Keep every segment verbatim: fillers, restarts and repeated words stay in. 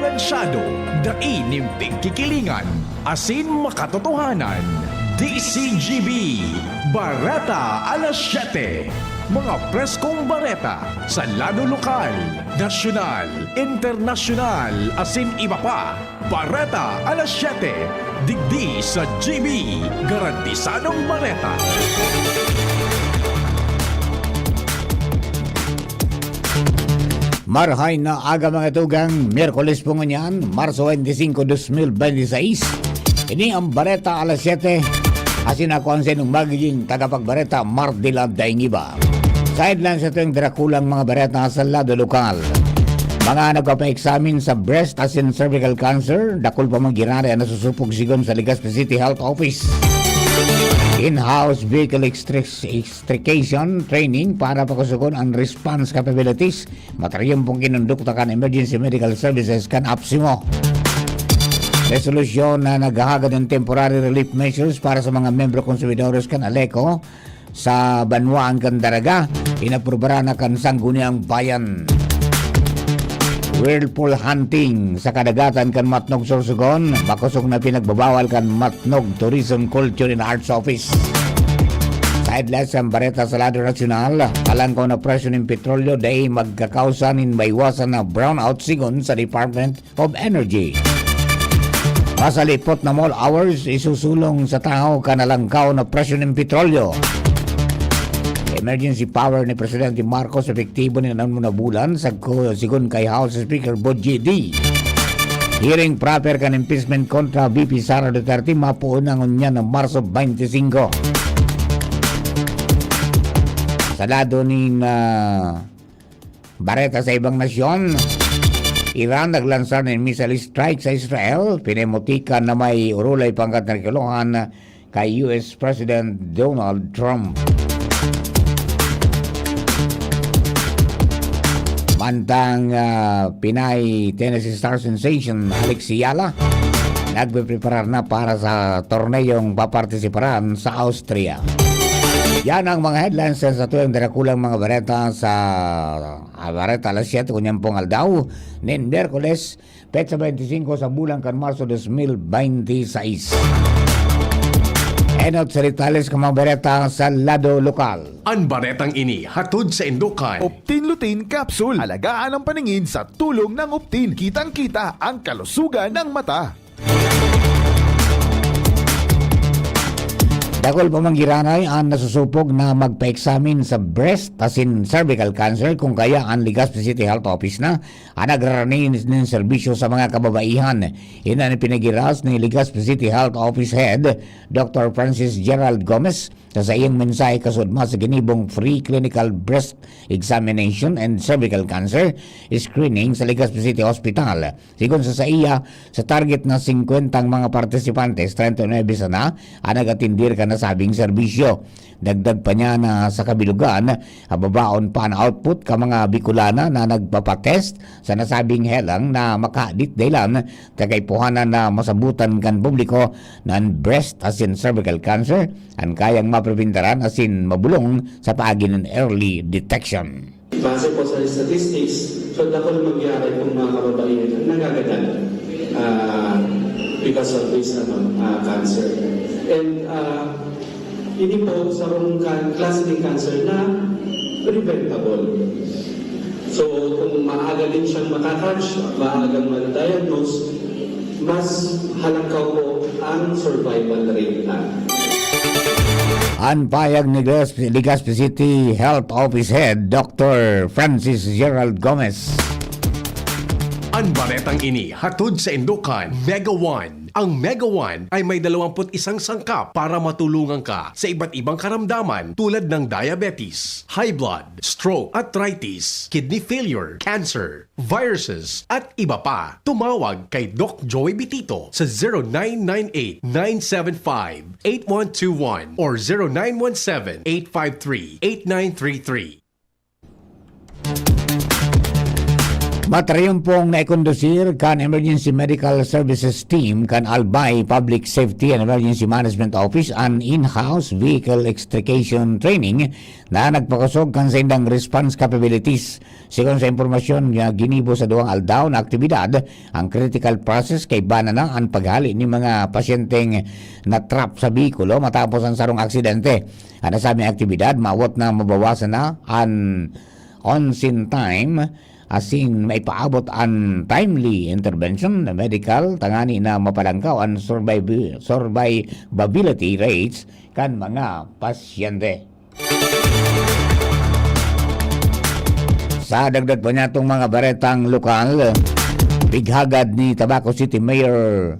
Masyado, dai nin pigkikilingan, asin makatotohanan. D C G B, Bareta alas siyete. Mga preskong bareta sa lado lokal, nasyonal, internasyonal, asin iba pa. Bareta alas siyete, digdi sa G B, garantisadong bareta. Marahay na aga, mga tugang. Miyerkules po ngunyan, Marso twenty-cinco, dos mil bente seis. Ini ang Bareta alas siyete. Asin ako ang saindong magiging tagapagbareta, Mardila Daingiba. Sa headlines, ito yung darakulang mga bareta sa lado lokal. Mga nagpapa-examine sa breast asin cervical cancer, dakul pa man giraray ang nasusupog sigon sa Legazpi City Health Office. In-house vehicle extric- extrication training para pakusugon ang response capabilities. Matariyong pong kinondukta kan emergency medical services kan APSEMO. Resolusyon na naghahagad ng temporary relief measures para sa mga membro konsumidores kan ALECO sa banwaan kan Daraga, inaprubaran na kan Sangguniang Bayan. Whirlpool hunting sa kadagatan kan Matnog, Sorsogon, makosog na pinagbabawal kan Matnog Tourism Culture and Arts Office. Sa headlines kan bareta sa lado nasyonal, alangkaw na presyo nin petrolyo dai magkakausa nin maiwasan na brownout sigon sa Department of Energy. Masalipot na mall hours, isusulong sa tahaw kan alangkaw na presyo nin petrolyo. Emergency power ni Presidente Marcos epektibo nin anom na bulan, sagko-, sigon kay House Speaker Boy G D. Hearing proper kan impeachment kontra V P Sara Duterte mapoon na ngunyan na Marso twenty-five. Sa lado nin, ah, bareta sa ibang nasyon, Iran naglansar nin missile strike sa Israel, pinemutika na may orolay pangkat na kilohan kay U S President Donald Trump. Mantang, ah, Pinay Tennessee Star Sensation Alex Eala nagpepreparar na para sa torneyong papartisiparan sa Austria. Yan ang mga headlines sa tuyang darakulang mga bareta sa, ah, bareta alas siyete ngunyan pong aldaw nin Miyerkules, petsa twenty-cinco sa bulan kan Marso dos mil bente seis. Enot sa detalles kan mga bareta sa lado lokal. An baretang ini hatod sa indukan. Optin Lutein Capsule. Alagaan ang paningin sa tulong ng Optin. Kitang-kita ang kalusugan ng mata. Dakul pa man giraray an nasusupog na magpa-examine sa breast asin cervical cancer, kung kaya an Legazpi City Health Office na an nagrarani nin serbisyo sa mga kababaihan. Ini an ipinagiras ni Legazpi City Health Office Head Doctor Francis Gerald Gomez sa saiyang mensahe kasuodma sa ginibong free clinical breast examination and cervical cancer screening sa Legazpi City Hospital. Sigon sa saiya, sa target na singkwentang mga partisipantes, treinta y nuebe sana an nag-atendir kan nasabing serbisyo. Dagdag pa niya na sa kabilugan, hababaon pa an output kan mga Bicolana na nagpapatest sa nasabing helang na makahadit dahelan ta kaipuhanan na masabotan kan publiko na an breast asin cervical cancer an kayang mapribentaran asin mabolong sa paagi nin early detection. Base po sa statistics, so dakul mangyari itong mga kababaihan ang nagagadan, ah, because of this, ano, ah, cancer. And, ah, ini po sarong kan-, klase ng cancer na preventable. So, kung maaga din siyang makakatch, maagang ma-diagnose, mas halangkaw po ang survival rate na. An pahayag ni Legazpi, Legazpi City Health Office Head Doctor Francis Gerald Gomez. An baretang ini hatod sa indukan Mega One. Ang Mega One ay may dalawampu't isang sangkap para matulungan ka sa iba't ibang karamdaman tulad ng diabetes, high blood, stroke, arthritis, kidney failure, cancer, viruses, at iba pa. Tumawag kay Doc Joey Bitito sa zero nine nine eight, nine seven five, eight one two one or zero nine one seven, eight five three, eight nine three three. Matrayon pong naikondusir kan Emergency Medical Services Team kan Albay Public Safety and Emergency Management Office an in-house vehicle extrication training na nagpakosog kan saindang response capabilities. Sigon sa impormasyon nga ginibo sa duwang aldaw na aktibidad, ang critical process kaiba na na an paghali ni mga pasyenteng na-trap sa behikulo matapos ang sarong aksidente. An nasabing aktibidad, maawot na mabawasan na an on-scene time, asin maipaabot an timely intervention na medical tangani na mapalangkaw an surviv-, survivability rates kan mga pasyente. Sa dagdag pa niyatong mga baretang lokal, pighagad ni Tabaco City Mayor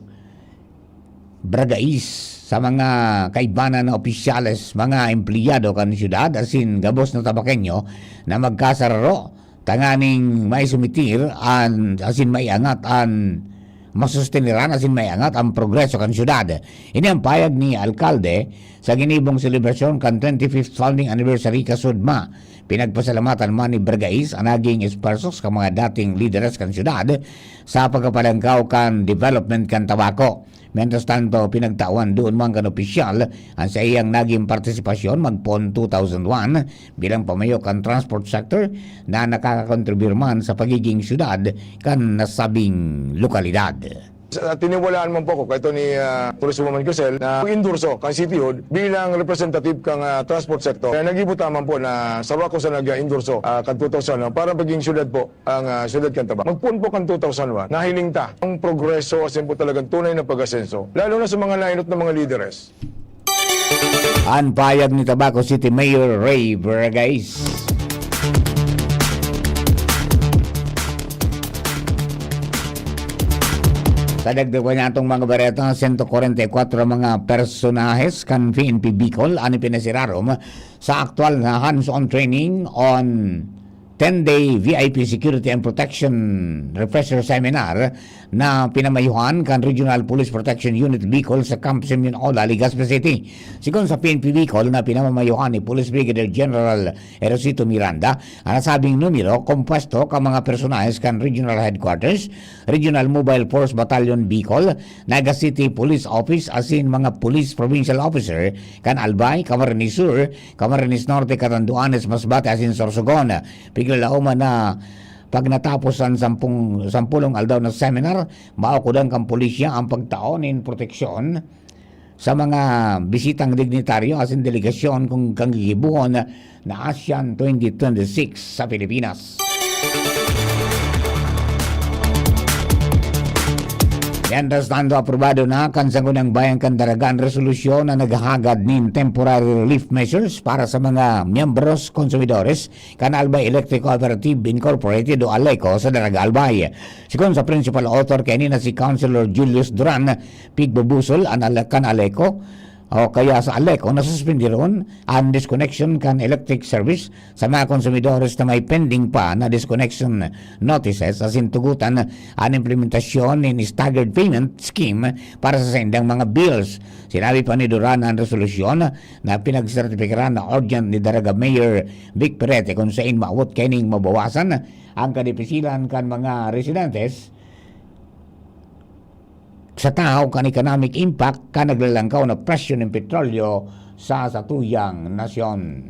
Bragais sa mga kaibanan na opisyales, mga empleyado kan syudad asin gabos na Tabaqueño na magkasararo tanganing maisumitir an, asin maiangat an, masusteniran asin maiangat ang progreso kan syudad. Ini ang payag ni Alkalde sa ginibong selebrasyon kan twenty-fifth founding anniversary kan SUDMA. Pinagpasalamatan man ni Bragais an naging espuwersos kan mga dating lideres kan syudad sa pagkapalangkaw kan development kan Tabaco. Mientras tanto, pinagtawan duon man kan opisyal an saiyang naging partisipasyon magpoon two thousand one bilang pamayo kan transport sector na nakakakontribir man sa pagiging syudad kan nasabing lokalidad. Sa tiniwalaan man po ako kaito ni, ah, Congresswoman Crisel na endorso kan cityhood bilang representative kan, ah, transport sector. Kaya nag-ibot man po na saro ako sa nag-endorso, ah, kan two thousand one para maging syudad po ang, ah, syudad kan Tabaco. Magpoon po kan two thousand one, nahiling ta ang progreso asin po talagang tunay na pag-asenso, lalo na sa mga nainot na mga lideres. An payag ni Tabaco City Mayor Ray Vergais. Sa dagdag pa niyatong mga bareta, sento kwarenta y kwatro mga personahes kan P N P Bicol an ipinasirarom sa aktual na hands-on training on ten-day V I P Security and Protection Refresher Seminar na pinamayuhan kan Regional Police Protection Unit Bicol sa Camp Simeon Ola, Legazpi City. Sigon sa P N P Bicol na pinamamayuhan ni Police Brigadier General Erosito Miranda, an nasabing numero kompuesto kan mga personahes kan Regional Headquarters, Regional Mobile Force Battalion Bicol, Naga City Police Office asin mga Police Provincial Officer kan Albay, Camarines Sur, Camarines Norte, Catanduanes, Masbate asin Sorsogon. Piglalaoman na pag natapos an sampung, sampulong aldaw na seminar, maokodan kan pulisya ang pagtao nin proteksyon sa mga bisitang dignitaryo asin delegasyon kan gigibohon na ASEAN twenty twenty-six sa Pilipinas. Mientras tanto, aprobado na kan Sangguniang Bayan kan Daraga an resolusyon na naghahagad nin temporary relief measures para sa mga miyembros, konsumidores kan Albay Electric Cooperative Incorporated o ALECO sa Daraga Albay. Sigon sa principal author kaini na si Councilor Julius Duran, pigbubusol an Ale-, kan ALECO o kaya sa ALECO na suspendidon an disconnection kan electric service sa mga konsumidores na may pending pa na disconnection notices asin tugotan an implementasyon nin staggered payment scheme para sa saindang mga bills. Sinabi pa ni Duran na an resolusyon na pinagsertipikaran na urgent ni Daraga Mayor Vic Perete, kun sain maawot kaining mabawasan ang kadipisilan kan mga residentes sa tahaw kan economic impact kan naglalangkaw na presyo nin petrolyo sa satuyang nasyon.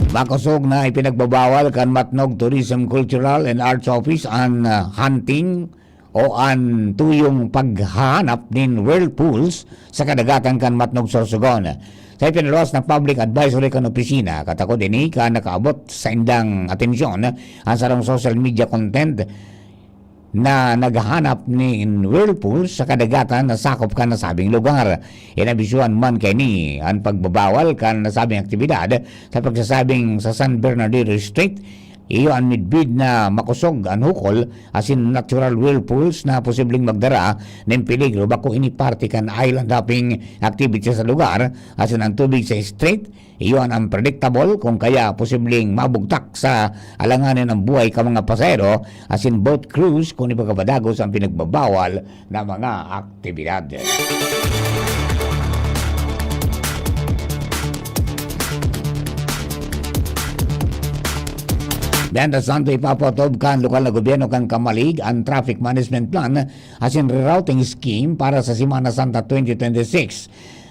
Makosog na ipinagbabawal kan Matnog Tourism, Cultural and Arts Office an, ah, hunting o an tuyong paghahanap nin whirlpools sa kadagatan kan Matnog, Sorsogon. Sa ipinaluwas na public advisory kan opisina, katakod ini kan nakaabot sa indang atensyon an sarong social media content na naghahanap nin whirlpools sa kadagatan na sakop kan nasabing lugar. Inabisyuhan man kaini an pagbabawal kan nasabing aktibidad sa pagsasabing sa San Bernardino Street, iyo an midbid na makosog an hukol asin natural whirlpools na posibleng magdara nin peligro. Bako ini parte kan island hopping activity sa lugar, asin ang tubig sa street, iyo an unpredictable, kung kaya posibleng mabugtak sa alanganin ang buhay kan mga pasahero asin boat crews kun ipagkapadagos ang pinagbabawal na mga aktibidad. Mientras tanto, ipapatob kan lokal na gobyerno kan Camalig an traffic management plan asin rerouting scheme para sa Semana Santa twenty twenty-six.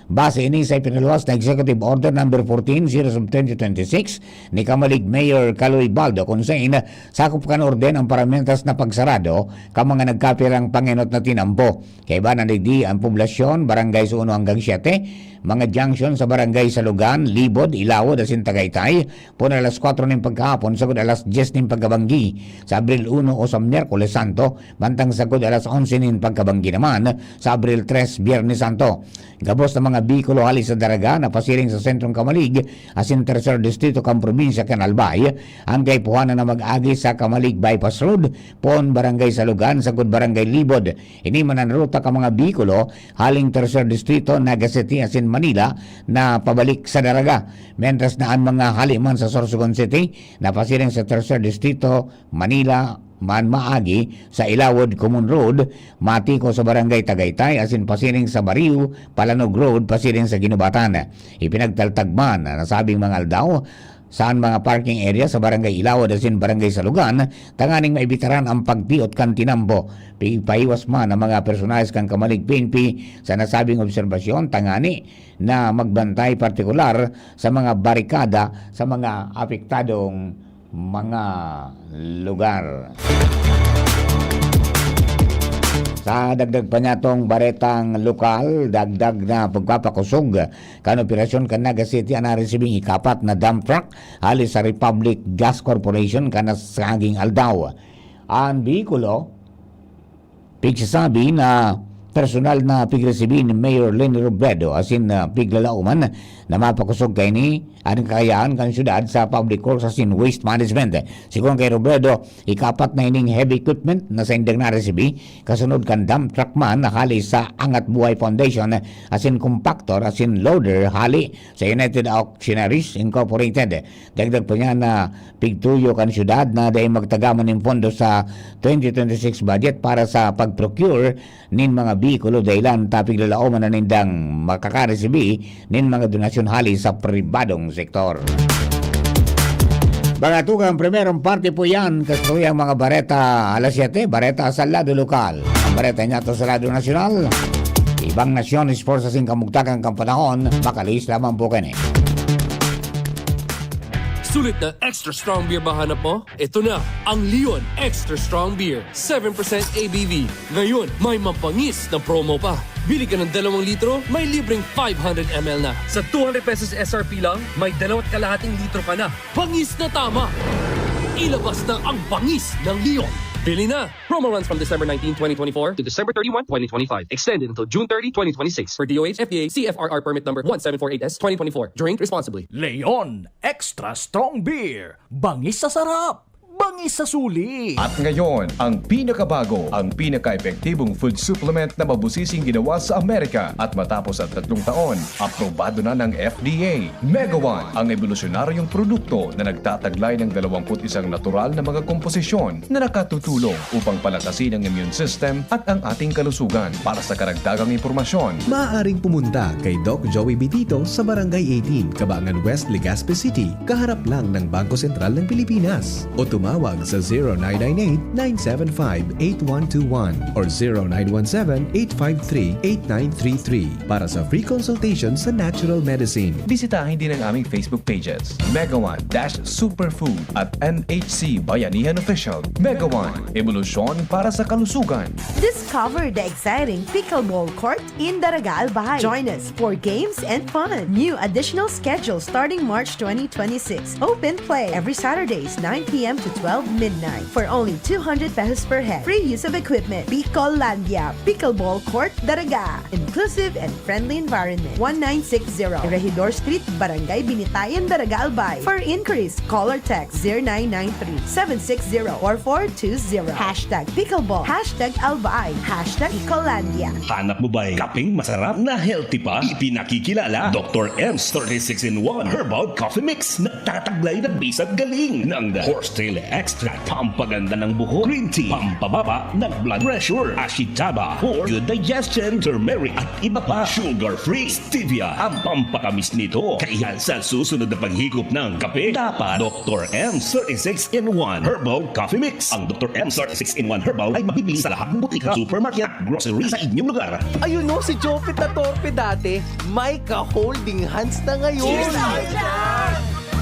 Base ini sa ipinaluwas na Executive Order Number fourteen, Series of twenty twenty-six ni Camalig Mayor Caloy Baldo, kung sain sakop kan orden ang paramientras na pagsarado kan mga nagkapirang pangenot na tinambo. Kaiba na digdi ang poblasyon, barangay sa uno hanggang siyete, mga junction sa barangay Salugan, Libod, Ilawod, asin Tagaytay, pon alas kwatro nin pagkahapon sagkod alas dyes nin pagkabanggi sa Abril uno o sa Miyerkules Santo, mantang sagkod alas onse nin pagkabanggi naman sa Abril tres, Biyernes Santo. Gabos na mga bihikulo hali sa Daraga na pasiring sa sentrong Camalig asin Tercer Distrito kan probinsya kan Albay, ang kaipuhan na mag-agi sa Camalig Bypass Road, pon Barangay Salugan, sagkod Barangay Libod. Ini man an ruta kan mga bihikulo haling Tercer Distrito, Naga City asin Manila na pabalik sa Daraga. Mientras na an mga hali man sa Sorsogon City na pasiring sa Tercer Distrito, Manila man maagi sa Ilawod Common Road, matiko sa Barangay Tagaytay asin pasiring sa Bariu, Palanog Road, pasiring sa Ginubatan. Ipinagtaltag man na nasabing mga aldaw sa mga parking area sa Barangay Ilawod asin Barangay Salugan tanganing maibitaran ang pagtiot kan tinambo. Pi-, pahiwas man ang mga personahes kan Camalig P N P sa nasabing obserbasyon tangani na magbantay partikular sa mga barikada sa mga apektadong mga lugar. Sa dagdag pa niyatong baretang lokal, dagdag na pagpapakosog kan operasyon kan Naga City an naresibing ikapat na dump truck hali sa Republic Gas Corporation kan nasaging aldaw. An behikulo, pigsasabi na personal na pigresibi ni Mayor Leni Robredo asin, ah, piglalaoman na mapakosog kaini an kakayaan kan syudad sa public works asin waste management. Sigon kay Robredo, ikapat na ining heavy equipment na saindang naresibi kasunod kan dump truck man na hali sa Angat Buhay Foundation asin compactor asin loader hali sa United Auctionaries Incorporated. Dagdag pa niya na pigtuyo kan syudad na dai magtagaman nin pondo sa twenty twenty-six budget para sa pag-procure nin mga behikulo, dahilan ta piglalaoman na nindang makakaresibi nin mga donasyon hali sa pribadong sektor. Mga tugang, primerong parte po yan. Kasuyang mga bareta alas siyete, bareta sa lado lokal. Ang bareta niya to sa lado nasyonal. Ibang nasyon, sports sa singkamugtakan kan panahon, makalihis lamang po kani. Sulit na extra strong beer ba hanap mo? Ito na, ang Leon Extra Strong Beer, seven percent A B V. Ngayon, may mabangis na promo pa. Bili ka ng dalawang litro, may libreng five hundred M L na. Sa two hundred pesos S R P lang, may dalawat kalahating litro ka na. Bangis na tama! Ilabas na ang bangis ng Leon. Bili na! Promo runs from December nineteen, twenty twenty-four to December thirty-one, twenty twenty-five. Extended until June thirty, twenty twenty-six. For D O H F D A C F R R permit number one seven four eight S twenty twenty-four. Drink responsibly. Leon Extra Strong Beer. Bangis sa sarap, bangis sa sulit. At ngayon, ang pinakabago, ang pinaka-epektibong food supplement na mabusising ginawa sa Amerika. At matapos ang tatlong taon, aprobado na ng F D A. Megawan, ang ebolusyonaryong produkto na nagtataglay ng dalawampu't isang natural na mga komposisyon na nakatutulong upang palakasin ang immune system at ang ating kalusugan. Para sa karagdagang impormasyon, maaaring pumunta kay Doc Joey Bitito sa Barangay eighteen, Kabangan West, Legazpi City, kaharap lang ng Bangko Sentral ng Pilipinas. O tumawag sa zero nine nine eight, nine seven five, eight one two one or zero nine one seven, eight five three, eight nine three three para sa free consultation sa natural medicine. Bisitahin din ang aming Facebook pages, Megawan dash Superfood at N H C Bayanihan Official. Megawan, ebolusyon para sa kalusugan. Discover the exciting pickleball court in Daraga, Albay. Join us for games and fun. New additional schedule starting March twenty twenty-six. Open play every Saturdays, nine p m to twelve midnight, for only two hundred pesos per head. Free use of equipment. Picolandia Pickleball Court, Daraga. Inclusive and friendly environment. One nine six zero Regidor Street, Barangay Binitayan, Daraga, Albay. For inquiries, call or text zero nine nine three, seven six zero, four four two zero. Hashtag pickleball. Hashtag Albay. Hashtag Picolandia. Hanap mo ba'y kapeng masarap na healthy pa? Ipinakikilala, Doktor M's thirty-six in one Herbal Coffee Mix. Nagtataglay na bisag galing ng The Horsetail extract, pampaganda ng buhok, green tea, pampababa ng blood pressure, ashitaba for good digestion, turmeric at iba pa, sugar-free, stevia, ang pampakamis nito. Kaya sa susunod na paghigop ng kape, dapat Doktor M thirty-six in one Herbal Coffee Mix. Ang Doktor M thirty-six in one Herbal ay mabibili sa lahat ng butika, supermarket at grocery sa inyong lugar. Ayun no, si Jopit na torpe dati, may ka-holding hands na ngayon.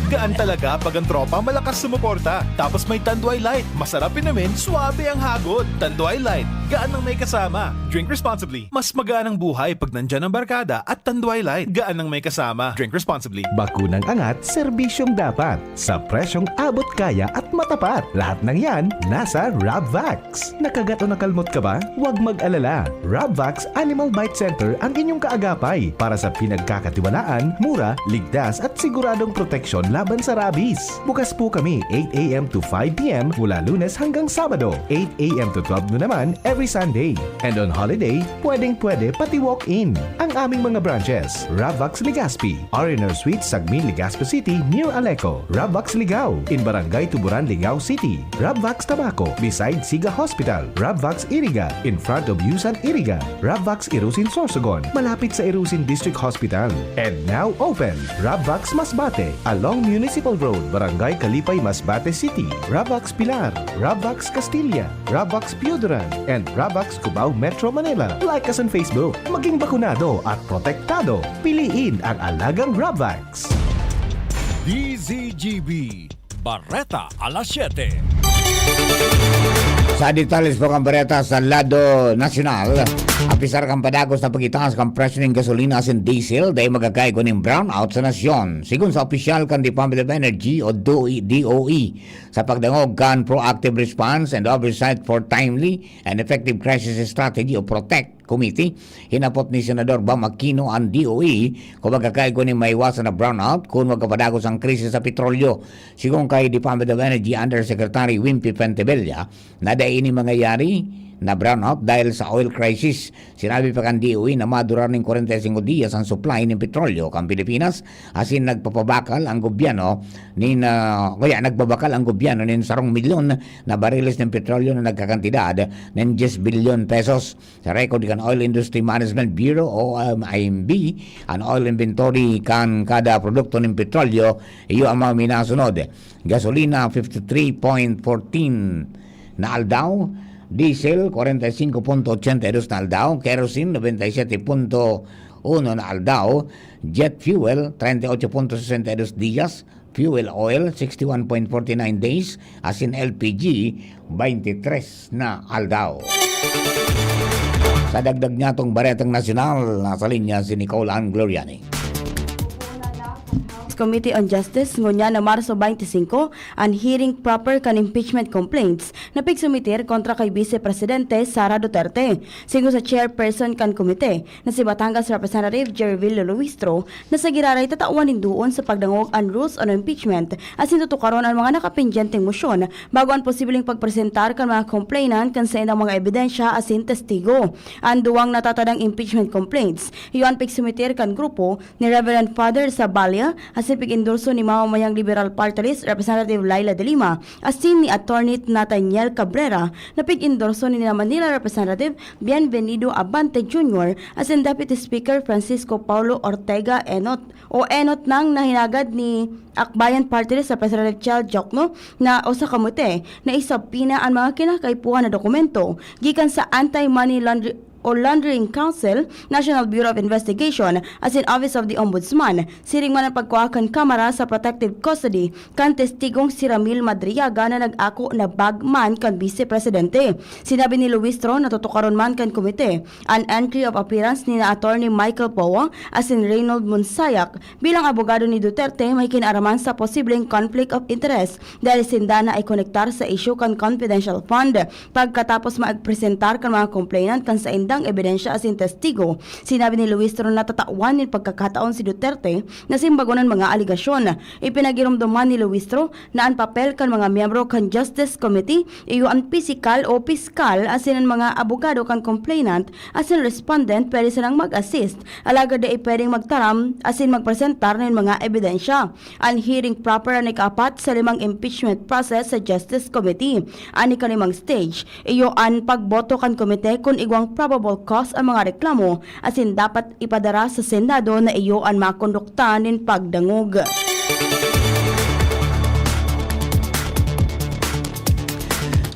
Gaan talaga pag ang tropa malakas sumuporta. Tapos may Tanduay Light. Masarap inumin, swabe ang hagod. Tanduay Light. Gaan ng may kasama. Drink responsibly. Mas magaan ang buhay pag nandyan ang barkada at Tanduay Light. Gaan ng may kasama. Drink responsibly. Bakunang angat, serbisyong dapat. Sa presyong abot kaya at matapat. Lahat ng yan, nasa Rabvax. Nakagat o nakalmot ka ba? Huwag mag-alala. Rabvax Animal Bite Center ang inyong kaagapay para sa pinagkakatiwalaan, mura, ligtas at siguradong proteksyon laban sa rabies. Bukas po kami eight a.m. to five p.m. mula Lunes hanggang Sabado, eight a.m. to twelve noon naman every Sunday. And on holiday, pwedeng-pwede pati walk-in. Ang aming mga branches, Rabvax Legazpi, R and R Suite, Sagmin, Legazpi City, near Aleco, Rabvax Ligao, in Barangay Tuburan, Ligao City, Rabvax Tabaco, beside Siga Hospital, Rabvax Iriga, in front of Yusan Iriga, Rabvax Irusin Sorsogon, malapit sa Irusin District Hospital. And now open, Rabvax Masbate, along Municipal Road, Barangay Kalipay, Masbate City, Rabvax Pilar, Rabvax Castilla, Rabvax Pioduran, and Rabvax Cubao, Metro Manila. Like us on Facebook. Maging bakunado at protektado. Piliin ang alagang Rabvax. D Z G B, Bareta alas siyete. Sa detalles po kan bareta sa lado nasyonal, apisar kan padagos na pag-itaas kan presyo nin gasolina asin diesel, dai magkakaigo nin brownout sa nasyon. Sigon sa opisyal kan Department of Energy o D O E, sa pagdangog kan Proactive Response and Oversight for Timely and Effective Crisis Strategy o PROTECT Committee, hinapot ni Senador Bam Aquino an D O E kung magkakaigo nin maiwasan na brownout kun magkapadagos ang krisis sa petrolyo. Sigon kay Department of Energy Undersecretary Wimpy Pentebella, na dai ini mangyayari na brownout dahil sa oil crisis. Sinabi pa kan D O E na madurar nin kwarenta y singko diyas ang supply nin petrolyo kan Pilipinas, asin nagpapabakal ang gobyerno nin, ah, kaya nagbabakal ang gobyerno nin sarong milyon na bariles nin petrolyo na nagkakantidad nin diyes bilyon pesos. Sa record kan Oil Industry Management Bureau o, um, I M B, an oil inventory kan kada produkto nin petrolyo, iyo ang mga minasunod: gasolina, fifty-three point fourteen na aldaw, diesel, kwarenta y singko punto ochenta y dos na aldaw, kerosene, nobenta y siyete punto uno na aldaw, jet fuel, treinta y ocho punto sesenta y dos diyas, fuel oil, sixty-one point forty-nine days, asin L P G, twenty-three na aldaw. Sa dagdag niya tong baretang nasyonal, nasa linya si Nicole Ann Gloriani. Committee on Justice, ngunyan na Marso twenty-five, an hearing proper kan impeachment complaints na pigsumitir kontra kay Vice Presidente Sara Duterte. Sigon sa chairperson kan komite, na si Batangas Representative Jervil Loluistro, na sa giraray tatawan nin duon sa pagdangog an rules on impeachment asin tutukaron an mga nakapendyenteng mosyon bago an posibleng pagpresentar kan mga complainant kan saindang mga ebidensya asin testigo. An duwang natatadang impeachment complaints, iyo an pigsumitir kan grupo ni Reverend Father Zabalia asin pig-endorso ni Mamamayang Liberal Party List Representative Leila de Lima asin ni Attorney Nathaniel Cabrera, na pig-endorso ni Manila Representative Bienvenido Abante Junior asin Deputy Speaker Francisco Paulo Ortega Enot o Enot nang nahinagad ni Akbayan Party List Representative Chel Diokno na usa ka komite na isubpoena an mga kinakaipuhan na dokumento gikan sa Anti-Money Laundry o Laundering Council, National Bureau of Investigation, asin Office of the Ombudsman. Siring man an pagkua kan Kamara sa protective custody kan testigong si Ramil Madriaga na nag-ako na bagman kan Vice Presidente. Sinabi ni Luistro na tutukaron man kan komite an entry of appearance ni na Attorney Michael Poa asin Reynold Monsayak bilang abogado ni Duterte may kinaaraman sa posibleng conflict of interest dahil sinda na ay konektar sa isyu kan confidential fund pagkatapos magpresentar kan mga complainant kan sainda ebidensya asin testigo. Sinabi ni Luistro na tatawan nin pagkakataon si Duterte na simbagon an mga alegasyon. Ipinagiromdoman ni Luistro na an papel kan mga miyembro kan Justice Committee iyo an pisikal o piskal asin an mga abogado kan complainant asin respondent pwede sanang mag-assist, alagad dai pwedeng magtaram asin magpresentar nin mga ebidensya. An hearing proper an ikaapat sa limang impeachment process sa Justice Committee. An ikalimang stage, iyo an pagboto kan komite kun igwang probable cause an mga reklamo asin dapat ipadara sa Senado na iyo an makondukta nin pagdangog.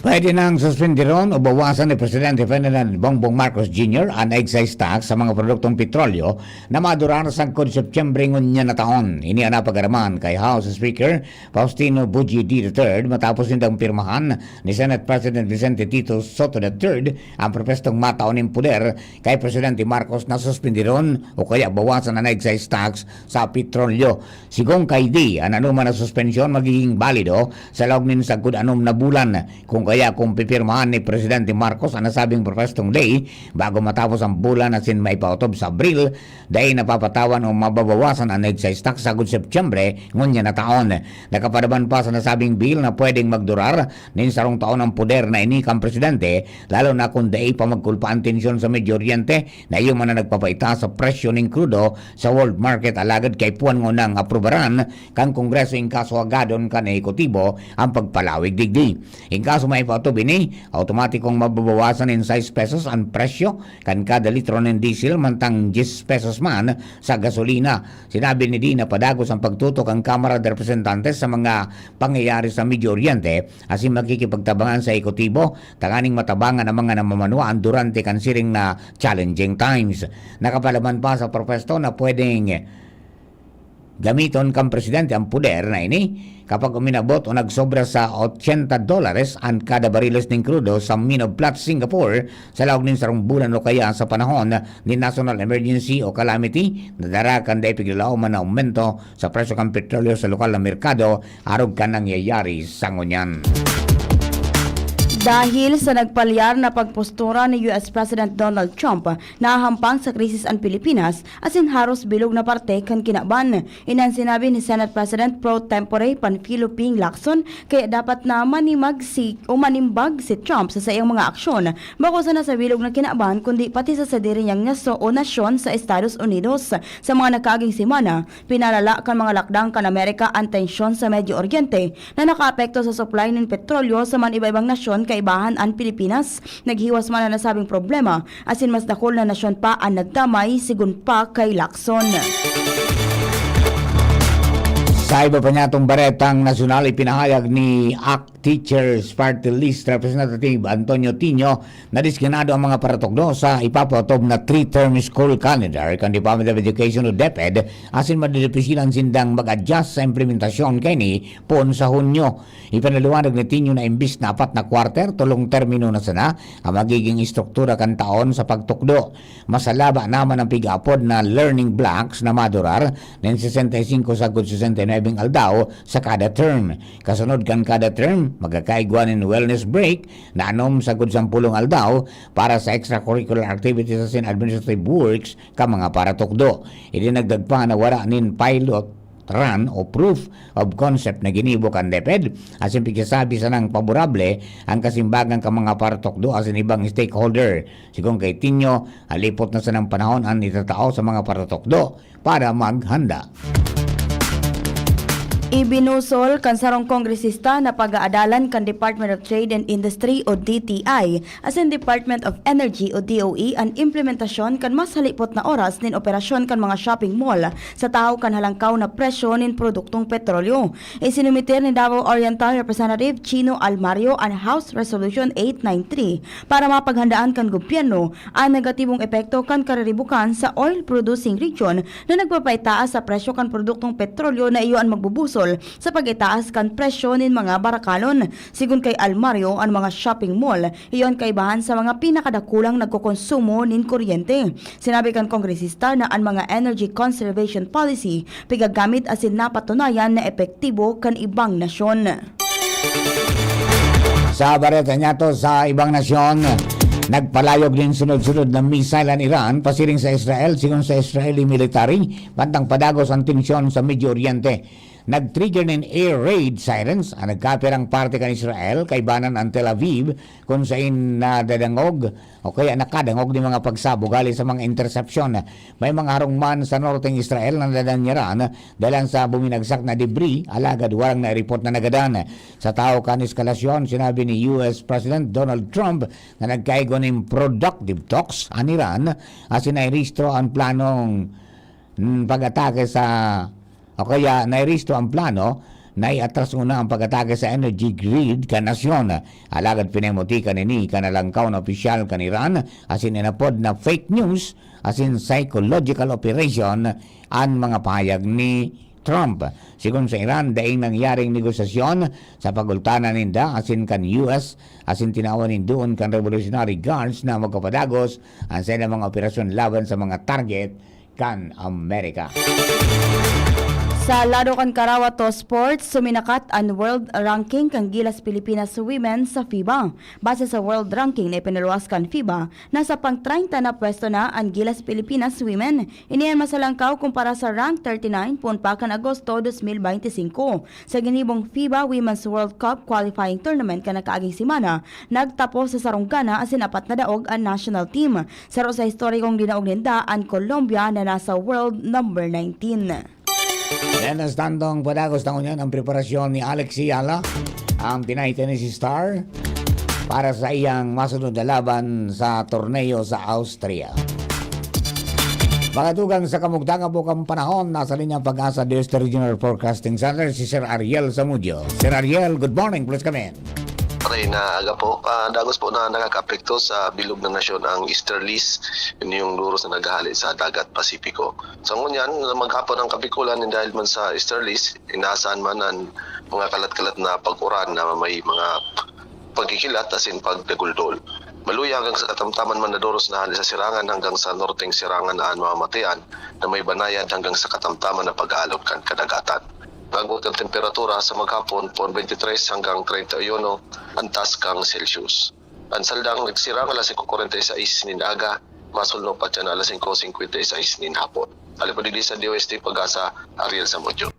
Pwede nang suspendiron o bawasan ni Presidente Ferdinand Bongbong Marcos Junior an excise tax sa mga produktong petrolyo na madurar sagkod Setyembre ngunyan na taon. Ini an napag-araman kay House Speaker Faustino Buji D the third matapos nindang pirmahan ni Senate President Vicente Tito Sotto the third ang propestong matao nin poder kay Presidente Marcos na suspendiron o kaya bawasan an excise tax sa petrolyo. Sigon kay D, an anoman na suspensyon magiging balido sa laog nin sagkod anom na bulan. Kung kaya kung pipirmahan ni Presidente Marcos an nasabing propestong ley bago matapos ang bulan asin maipaotob sa Abril, dai napapatawan o mababawasan an excise tax sagkod Setyembre ngunyan na taon. Nakaparaman pa sa nasabing bill na pwedeng magdurar nin sarong taon ang poder na ini kan presidente, lalo na kung dai pa magkulpa an tensyon sa Medio Oriente na iyo man na nagpapaitaas sa presyo nin krudo sa world market, alagad kaipuhan ngunang aprubaran kan Kongreso in kaso agadon kan Ehekutibo ang pagpalawig digdi. In kaso maipaotob ini, automatikong mababawasan nin sais pesos an presyo kan kada litro nin diesel mantang diyes pesos man sa gasolina. Sinabi ni Dina padagos ang pagtutok kan Kamara de Representantes sa mga pangyayari sa Medio Oriente asin makikipagtabangan sa Ehekutibo tanganing matabangan ang mga namamanwaan durante kan siring na challenging times. Nakapalaman pa sa propwesto na pwedeng gamiton kan presidente ang poder na ini kapag uminabot o nagsobra sa ochenta dolares an kada bariles nin krudo sa Mine of Platte, Singapore, sa laog nin sarong bulan o kaya sa panahon nin national emergency o calamity na dara kan dai piglalaoman na aumento sa presyo kan petrolyo sa lokal na merkado arog kan nangyayari sa ngunyan. Dahil sa nagpalyar na pagpostura ni U S President Donald Trump, nahahampang sa krisis an Pilipinas, asin haros bilog na parte kan kinaban. Iyan an sinabi ni Senate President pro tempore Panfilo Ping Lacson, kaya dapat na manimag si, o manimbag si Trump sa saiyang mga aksyon, bako sana sa bilog na kinaban, kundi pati sa sadiri niyang naso o nasyon sa Estados Unidos. Sa mga nakaaging semana, pinalala kan mga lakdang kan Amerika an tensyon sa Medio Oriente na nakaapekto sa supply nin petrolyo sa man iba-ibang nasyon kaibahan an Pilipinas. Naghiwas man an nasabing problema asin mas dakul na nasyon pa an nagdamay, sigon pa kay Lacson. Sa iba pa niyatong baretang nasyonal, ipinahayag ni ACT Teachers Party List Representative Antonio Tinio na diskinado ang mga paratukdo sa ipapaotob na three-term school calendar kan Department of Education o DepEd asin madidipisilan sindang mag-adjust sa implementasyon kaini poon sa Hunyo. Ipinaliwanag ni Tinio na imbis na apat na kwarter, tolong termino na sana ang magiging estruktura kan taon sa pagtukdo. Mas halaba naman ang pig-aapod na learning blocks na madurar nin sesenta y cinco sagkod sesenta y nuebe aldaw sa kada term. Kasunod kan kada term, magkakaigwa nin wellness break na anom sagkod sampolong aldaw para sa extracurricular activities asin administrative works kan mga paratukdo. Idinagdag pa na wara nin pilot run o proof of concept na ginibo kan DepEd, asin pigsasabi sanang paborable ang kasimbagan kan mga paratukdo asin ibang stakeholder. Sigon kay Tinio, halipot na sanang panahon an itatao sa mga paratukdo para maghanda. Ibinusol kan sarong kongresista na pag-aadalan kan Department of Trade and Industry o D T I asin Department of Energy o D O E an implementasyon kan mas halipot na oras nin operasyon kan mga shopping mall sa tahaw kan halangkaw na presyo nin produktong petrolyo. Isinumiter ni Davao Oriental Representative Chino Almario an House Resolution eight nine three para mapaghandaan kan gobyerno an negatibong epekto kan kariribukan sa oil-producing region na nagpapaitaas sa presyo kan produktong petrolyo na iyo an magbubusol sa pag-itaas kan presyo nin mga barakalon. Sigon kay Almario, an mga shopping mall iyo an kaibahan sa mga pinakadakulang nagkokonsumo nin kuryente. Sinabi kan kongresista na an mga energy conservation policy pigagamit asin napatunayan na epektibo kan ibang nasyon. Sa bareta niyato sa ibang nasyon, Nagpalayog nin sunod-sunod na missile an Iran pasiring sa Israel, sigon sa Israeli military, bantang padagos an tensyon sa Medio Oriente. Nag-trigger nin air raid sirens an nagkapirang parte kan Israel, kaibanan an Tel Aviv, kun sain nadadangog o kaya nakadangog nin mga pagsabog hali sa mga intersepsyon. May mga harong man sa norteng Israel na nadangyaran dalan sa buminagsak na debris, alagad walang naireport na nagadan. Sa tahaw kan eskalasyon, sinabi ni U S President Donald Trump na nagkaigwa nin productive talks an Iran asin nairehistro an planong, mm, pag-atake sa, o kaya nairehistro ang plano na iatras nguna ang pag-atake sa energy grid kan nasyon. Alagad pinamutikan ini kan nalangkaw na opisyal kan Iran asin inapod na fake news asin psychological operation an mga pahayag ni Trump. Sigon sa Iran, daing nangyaring negosasyon sa pagultanan ninda asin kan U S asin tinawan nin duon kan Revolutionary Guards na magpapadagos an saindang mga operasyon laban sa mga target kan Amerika. Sa lado kan Karawato Sports, suminakat an world ranking kan Gilas Pilipinas Women sa FIBA. Base sa world ranking na ipinaluwas kan FIBA, nasa pang-treinta na pwesto na an Gilas Pilipinas Women. Ini an masalangkaw kumpara sa rank thirty-nine poon pa kan Agosto dos mil beinti singko. Sa ginibong FIBA Women's World Cup qualifying tournament kan nakaaging semana, nagtapos sa sarong gana asin apat na daog an national team. Saro sa historikong dinaog ninda an Colombia na nasa world number nineteen. Mientras tanto, padagos na ngunyan ang preparasyon ni Alex Eala, ang Pinay tennis star, para sa iyang masunod na laban sa torneo sa Austria. Mga tugang sa kamugtang-abok ang panahon, nasa linyang Pag-asa District Regional Forecasting Center si Sir Ariel Samudio. Sir Ariel, good morning, please come in. Patay na aga po. Ah, dagos po na nakakaapekto sa bilog na nasyon ang easterlies, yun yung duros na naghahali sa dagat Pasipiko. Sa ngunyan, maghapon ang Kabikulan, dahil man sa easterlies, inaasahan man ang mga kalat-kalat na pag-uran na may mga pagkikilat asin pagdaguldol. Maluya hanggang sa katamtaman man na duros na hali sa sirangan hanggang sa norteng sirangan na an mamamatian na may banayad hanggang sa katamtaman na pag-aalog kan kadagatan. Mag-abot ang temperatura sa maghapon, poon twenty-three hanggang treinta y uno ang taas kang Celsius. Ang saldang nagsirang alas singko kwarenta y seis nin aga, masulno pa siya na alas singko singkwenta y seis nin hapon. Hali po digdi sa D O S T Pag-asa, Ariel Samudio.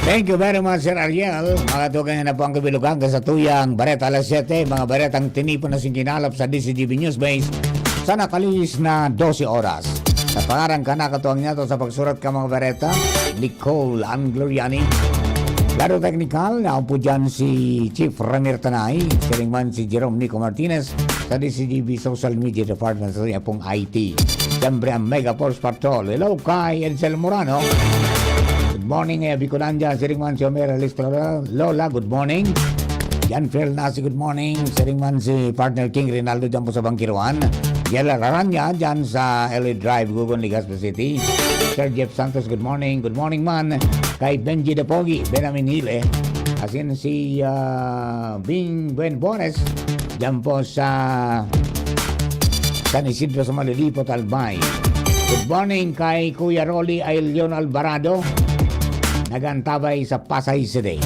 Thank you very much, Sir Ariel. Mga tugang, yan na po ang kabilugan sa tuyang Bareta Alas Siyete, mga baretang tinipon na singkinalap sa D C G B News Base sa nakalihis na dose oras. Sa pangaran kan nakatuwang niyato sa pagsurat kan mga bareta, Nicole Angloriani. Lado teknikal, naon po dyan si Chief Ramir Tanay, siring man si Jerome Nico Martinez, sa D C G B Social Media Department sa iya pong I T. Siyempre, ang Mega Force Patrol. Hello kay Edsel Morano. Good morning, eh, Bicolandia. Siring man si Omer Alisto Lola. Lola, good morning. Jan Phil Nasi, good morning. Siring man si Partner King Rinaldo dyan po sa Bangkiruan. Yela Raranya dyan sa L A Drive, Gugon, Legazpi City. Sir Jeff Santos, good morning. Good morning man kay Benji the Pogi, Benjamin Hile. Asin si, ah, Bing Buen Bones dyan po sa San Isidro sa Malilipot, Albay. Good morning kay Kuya Rolly Ailion Alvarado, nag-aantabay sa Pasay City.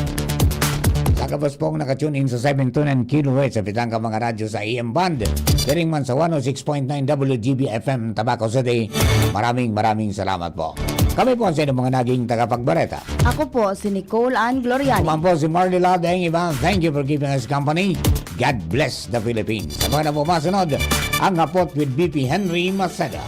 Sa gabos pong nakatune in sa seven two nine kilohertz sa pitang ka mga radyo sa A M band, siring man sa one oh six point nine W G B F M, Tabaco City. Maraming, maraming salamat po. Kami po ang sa inyong mga naging tagapagbareta. Ako po si Nicole Ann Gloriani. Ako man po si Marley Love Deng Iba. Thank you for keeping us company. God bless the Philippines. Ako na po masunod ang Hapot with B P Henry Maceda.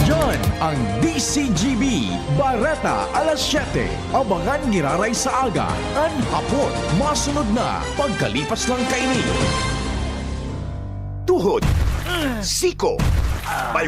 Yan ang D C G B, Bareta Alas Siyete. Abangan giraray sa aga, an Hapot. Masunod na, pagkalipas lang kaini. Tuhod, siko, may